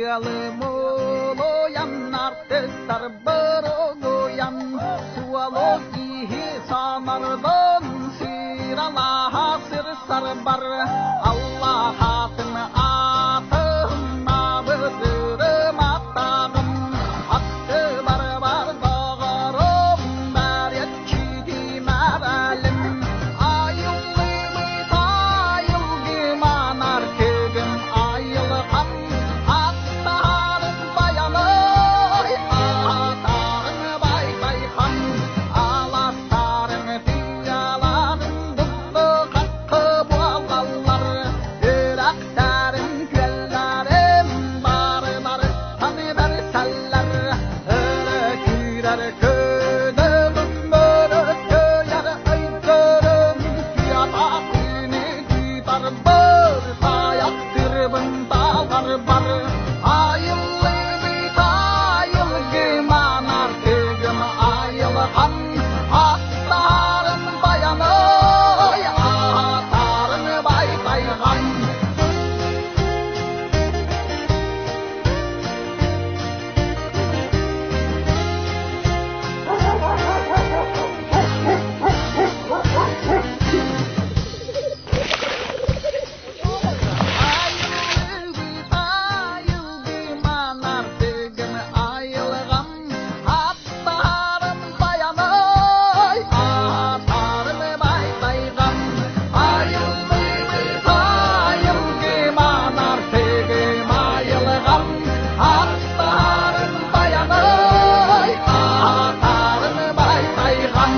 Тыалы артыстар борогуйан, Суолу киһи санардан сыралаһа сырсарбар, Аллаһатын атын абытырым аттағым, Атты бар доҕорум, бәреччи мәрәлім, Айыллымыт айылгыман артыгым айылҕам, Аттарын баялай, атарын байтайхан, Аластарын тыаларын дутты қаққы буалалар, Үрэхтэрин күөллэрин барыларыттан бэрсэллэр, Өрө күүрэр көнөлүм өрөкөйөр өйдөрүм, Тыата күнү тутарбар, таяктырбын таларбар, Айыллыбыт айылгыман артыгым айылҕан, Аттарын баянай, атарын байтайган. Айылгы айылгыман артыгым айылҕам, Аттарым баянай, атарым байтайган. Айылгы айылгыман артыгым айылҕам, Аттарым баянай, атарым байтайган.